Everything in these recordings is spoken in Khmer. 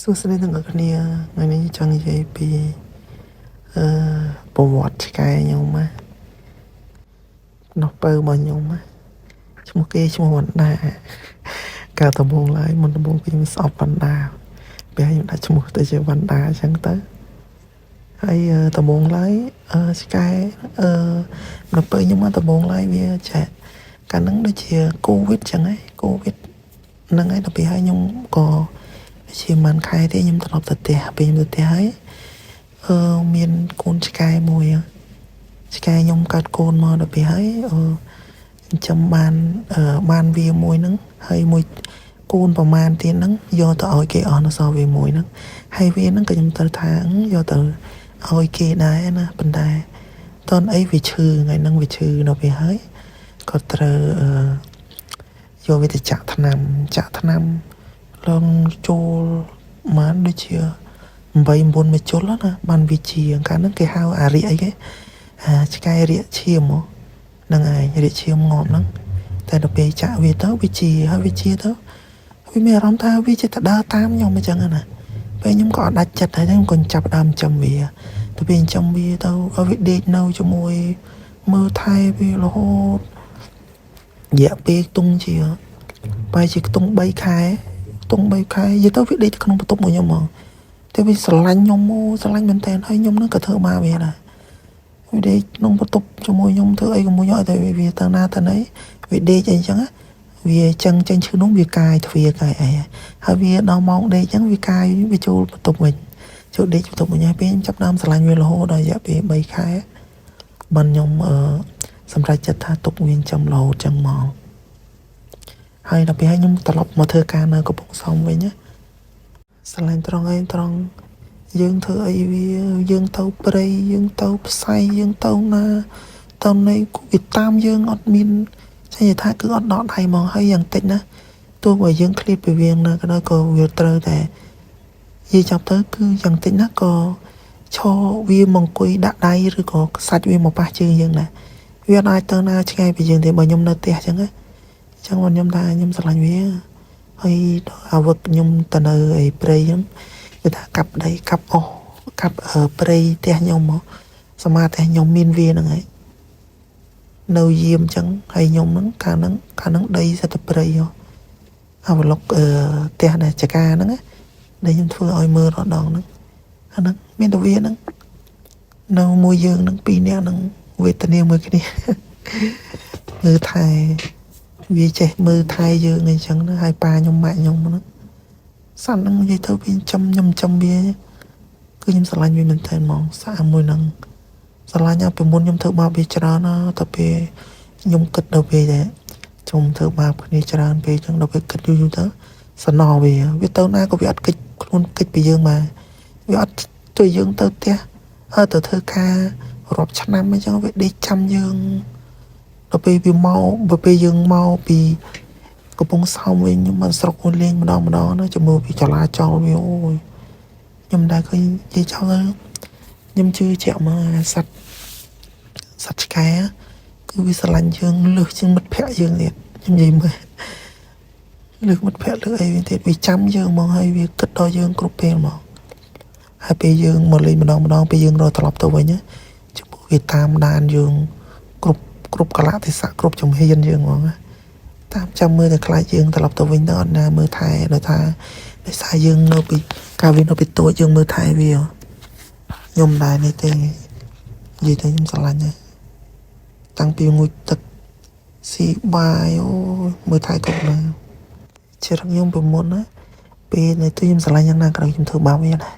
សួស្តីទាំងអស់គ្នាថ្ងៃនេះចង់និយាយពីអឺប្រវត្តិឆ្កែខ្ញុំណានោះពៅរបស់ខ្ញុំណាឈ្មោះគេឈ្មោះវណ្ដាកាលដំបូងឡើយមុនដំបូងគឺខ្ញុំស្អប់វណ្ដាពេលខ្ញុំដាក់ឈ្មោះទៅជាវណ្ដាអញ្ចឹងទៅហើយដំបូងឡើយអឺឆ្កែអឺនៅពេលខ្ញុំមកដំបូងឡើយវាចាក់កាលហ្នឹងដូចជាកូវីដចឹងហ៎កូវីដហ្នឹងហើយដល់ពេលហើយខ្ញុំក៏ជាមិនខែទេខ្ញុំត្រឡប់ទៅផ្ទះពេលខ្ញុំទៅផ្ទះហើយអឺមានកូនឆ្កែមួយឆ្កែខ្ញុំកាត់កូនមកដល់ពេលហើយអឺចិញ្ចឹមបានបានវាមួយហ្នឹងហើយមួយកូនប្រមាណទៀតហ្នឹងយកទៅឲ្យគេអស់នៅសល់វាមួយហ្នឹងហើយវាហ្នឹងក៏ខ្ញុំត្រូវថាយកទៅឲ្យគេដែរណាប៉ុន្តែតនអីវាឈឺថ្ងៃហ្នឹងវាឈឺដល់ពេលហើយក៏ត្រូវអឺយកវាទៅចាក់ថ្នាំចាក់ថ្នាំឡងចូលបានដូចជា8 9មជុលណាបានវាជាកាលហ្នឹងគេហៅអារិយអីគេអាឆ្កែរាកឈាមហ្នឹងឯងរាកឈាមងាប់ហ្នឹងតែដល់ពេលចាក់វាទៅវាជាហើយវាជាទៅវាមានអារម្មណ៍ថាវាជាទៅដើរតាមខ្ញុំអញ្ចឹងណាពេលខ្ញុំក៏អត់ដាច់ចិត្តហើយខ្ញុំក៏ចាប់ដើមចិញ្ចឹមវាទៅពេលចិញ្ចឹមវាទៅឲ្យវាដេកនៅជាមួយមើលថែវារហូតរយៈពេលខ្ទង់ជាបែរជាខ្ទង់3ខែខ្ទង់3ខែនិយាយទៅវាដេកក្នុងបន្ទប់មួយខ្ញុំហ្មងតែវាស្រឡាញ់ខ្ញុំមកស្រឡាញ់មែនតើហើយខ្ញុំនឹងក៏ធ្វើបាបវាដែរវាដេកក្នុងបន្ទប់ជាមួយខ្ញុំធ្វើអីក៏មួយខ្ញុំឲ្យតែវាទៅណាទៅណីវាដេកអីចឹងវាចឹងចេញឈឺនោះវាកាយទ្វាកាយអីហើយវាដល់ម៉ោងដេកចឹងវាកាយវាចូលបន្ទប់វិញចូលដេកបន្ទប់វិញហើយពេលខ្ញុំចាប់ដើមស្រឡាញ់វារហូតដល់រយៈពេល3ខែបានខ្ញុំអឺសម្រេចចិត្តថាទុកវាចាំរហូតចឹងហ្មងហើយដល់ពេលហើយខ្ញុំត្រឡប់មកធ្វើការនៅកំពង់សោមវិញណាស្រឡាញ់ត្រង់ឯងត្រង់យើងធ្វើអីវាយើងទៅព្រៃយើងទៅផ្សៃយើងទៅណាទៅណីវាតាមយើងអត់មានចេះថាគឺអត់ដកដៃហ្មងហើយយ៉ាងតិចណាទោះបើយើងឃ្លាតពីវាណាក៏ដោយក៏វាត្រូវតែនិយាយចាប់ទៅគឺយ៉ាងតិចណាក៏ឈរវាមកអង្គុយដាក់ដៃឬក៏សាច់វាមកប៉ះជើងយើងដែរវាអត់អាចទៅណាឆ្ងាយពីយើងទេបើខ្ញុំនៅផ្ទះអញ្ចឹងណាអញ្ចឹងខ្ញុំថាខ្ញុំស្រឡាញ់វាហើយដល់អាវឹកខ្ញុំទៅនៅឯព្រៃខ្ញុំគឺថាកាប់ដីកាប់អស់កាប់ព្រៃផ្ទះខ្ញុំមកសមាផ្ទះខ្ញុំមានវាហ្នឹងហើយនៅយាមអញ្ចឹងហើយខ្ញុំហ្នឹងកាលហ្នឹងកាលហ្នឹងដីសិតតែព្រៃហ៎អាវឡុកអឺផ្ទះដែលចកាហ្នឹងណាដែលខ្ញុំធ្វើឲ្យមើលរដងហ្នឹងអាហ្នឹងមានតែវាហ្នឹងនៅមួយយើងហ្នឹងពីរនាក់ហ្នឹងវេទនាមួយគ្នាមើលថែវាចេះមើលថែយើងអីចឹងណាហើយប៉ាខ្ញុំម៉ាក់ខ្ញុំហ្នឹងសត្វហ្នឹងនិយាយទៅវាចំខ្ញុំចំវាគឺខ្ញុំស្រឡាញ់វាមែនតើហ្មងស្អាតមួយហ្នឹងស្រឡាញ់ឲ្យពីមុនខ្ញុំធ្វើបាបវាច្រើនណាតែពេលខ្ញុំគិតដល់ពេលដែរខ្ញុំធ្វើបាបគ្នាច្រើនពេកចឹងដល់ពេលគិតយូរៗទៅសំណវាវាទៅណាក៏វាអត់កិច្ចខ្លួនកិច្ចពីយើងមកវាអត់ជួយយើងទៅផ្ទះអើទៅធ្វើការរាប់ឆ្នាំអីចឹងវាដេកចាំយើងដល់ពេលវាមកដល់ពេលយើងមកពីកំពង់សោមវិញខ្ញុំមកស្រុកមួយលេងម្ដងម្ដងណាជាមួយពីចលាចលវាអូយខ្ញុំដែរឃើញនិយាយចោលទៅខ្ញុំជឿជាក់មកសត្វសត្វឆ្កែគឺវាស្រឡាញ់យើងលើសជាងមិត្តភក្តិយើងទៀតខ្ញុំនិយាយមើលលើសមិត្តភក្តិលើអីវិញទៀតវាចាំយើងហ្មងហើយវាគិតដល់យើងគ្រប់ពេលហ្មងហើយពេលយើងមកលេងម្ដងម្ដងពេលយើងរត់ត្រឡប់ទៅវិញណាចំពោះវាតាមដានយើងគ្រប់គ្រប់កលៈទេសៈគ្រប់ជំហានយើងហ្មងណាតាមចាំមើលតែខ្លាចយើងត្រឡប់ទៅវិញទៅអត់ណាមើលថែដោយថាដោយសារយើងនៅពីកាលវានៅពីតូចយើងមើលថែវាខ្ញុំដែរនេះទេនិយាយទៅខ្ញុំស្រឡាញ់ណាស់តាំងពីងូតទឹកស៊ីបាយអូយមើលថែគ្រប់ណាជារឹកខ្ញុំពីមុនណាពេលនៅទីខ្ញុំស្រឡាញ់យ៉ាងណាក៏ដោយខ្ញុំធ្វើបាបវាដែរ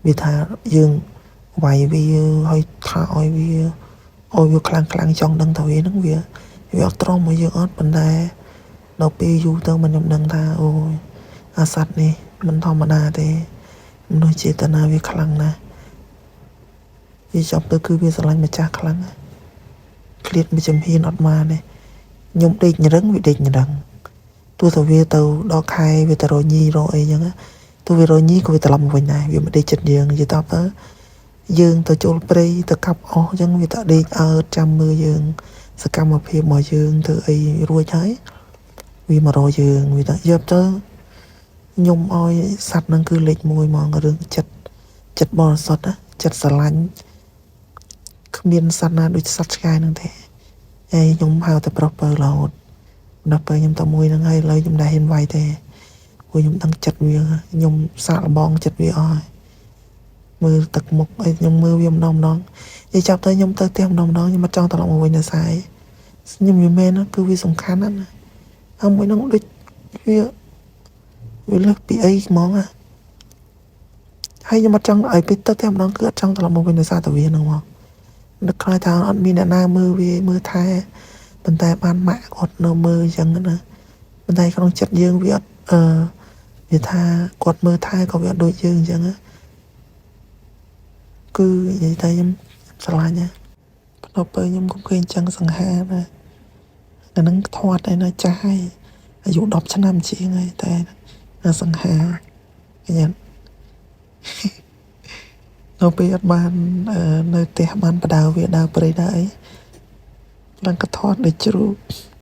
វាថាយើងវាយវាហើយថាឲ្យវាឲ្យវាខ្លាំងខ្លាំងចង់ដឹងថាវាហ្នឹងវាវាអត់ត្រង់មកយើងអត់ប៉ុន្តែដល់ពេលយូរទៅមិនខ្ញុំដឹងថាអូយអាសត្វនេះមិនធម្មតាទេមនុស្សចេតនាវាខ្លាំងណាស់វាចាប់ទៅគឺវាស្រឡាញ់ម្ចាស់ខ្លាំងណាស់ឃ្លាតមួយជំហានអត់បានទេខ្ញុំដេកញរឹងវាដេកញរឹងទោះតែវាទៅដល់ខែវាទៅរញីរកអីចឹងណាទោះវារញីក៏វាត្រឡប់មកវិញដែរវាមិនដេកចិត្តយើងនិយាយតបទៅយើងទៅចូលព្រៃទៅកាប់អស់ចឹងវាទៅដេកអើតចាំមើលយើងសកម្មភាពរបស់យើងធ្វើអីរួចហើយវាមករកយើងវាទៅយកទៅ ខ្ញុំឲ្យសត្វហ្នឹងគឺលេខ1ហ្មងរឿងចិត្តចិត្តបរិសុទ្ធណាចិត្តស្រឡាញ់គ្មានសត្វណាដូចសត្វឆ្កែហ្នឹងទេហើយខ្ញុំហៅតែប្រុសពៅរហូតដល់ពេលខ្ញុំតែមួយហ្នឹងហើយឥឡូវខ្ញុំដែរហ៊ានវាយទេព្រោះខ្ញុំដឹងចិត្តវាខ្ញុំសាកល្បងចិត្តវាអស់ហើយមើលទឹកមុខអីខ្ញុំមើលវាម្ដងម្ដងនិយាយចាប់ទៅខ្ញុំទៅផ្ទះម្ដងម្ដងខ្ញុំមិនចង់ត្រឡប់មកវិញដោយសារអីខ្ញុំនិយាយមែនណាគឺវាសំខាន់ណាស់ណាហើយមួយហ្នឹងដូចវាវាលើសពីអីហ្មងណាហើយខ្ញុំអត់ចង់ឲ្យពេលទៅផ្ទះម្ដងគឺអត់ចង់ត្រឡប់មកវិញដោយសារតែវាហ្នឹងហ្មងនឹកខ្លាចថាអត់មានអ្នកណាមើលវាមើលថែប៉ុន្តែបានម៉ាក់គាត់នៅមើលអញ្ចឹងណាប៉ុន្តែក្នុងចិត្តយើងវាអត់អឺវាថាគាត់មើលថែក៏វាអត់ដូចយើងអញ្ចឹងណាគឺនិយាយតែខ្ញុំស្រឡាញ់ណាដល់ពេលខ្ញុំក៏ឃើញអញ្ចឹងសង្ហាណាអាហ្នឹងធាត់ឯណាចាស់ហើយអាយុ10ឆ្នាំជាងហើយតែសង្ហាឃើញអត់នៅពេលអត់បាននៅផ្ទះបានបដើវាដើរព្រៃដើរអីឡើងក៏ធាត់ដូចជ្រូក។